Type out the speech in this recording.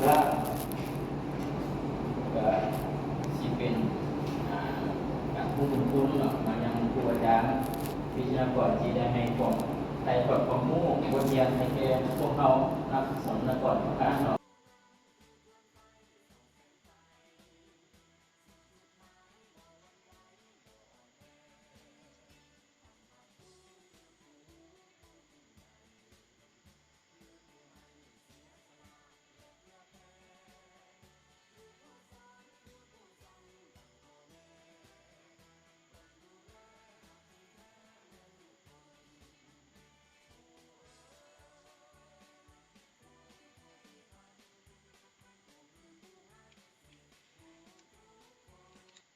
ລາວ ກໍຊິເປັນ ອ່າ ການຂອບຄຸນເນາະ ມາຍັງຄູອາຈານ ວິທະຍາກອນທີ່ໄດ້ໃຫ້ຄວາມ ຖ່າຍທອດຄວາມຮູ້ ບົດຮຽນໃຫ້ແກ່ພວກເຮົາ ນັກສຳມະນາກອນທຸກທ່ານເນາະ.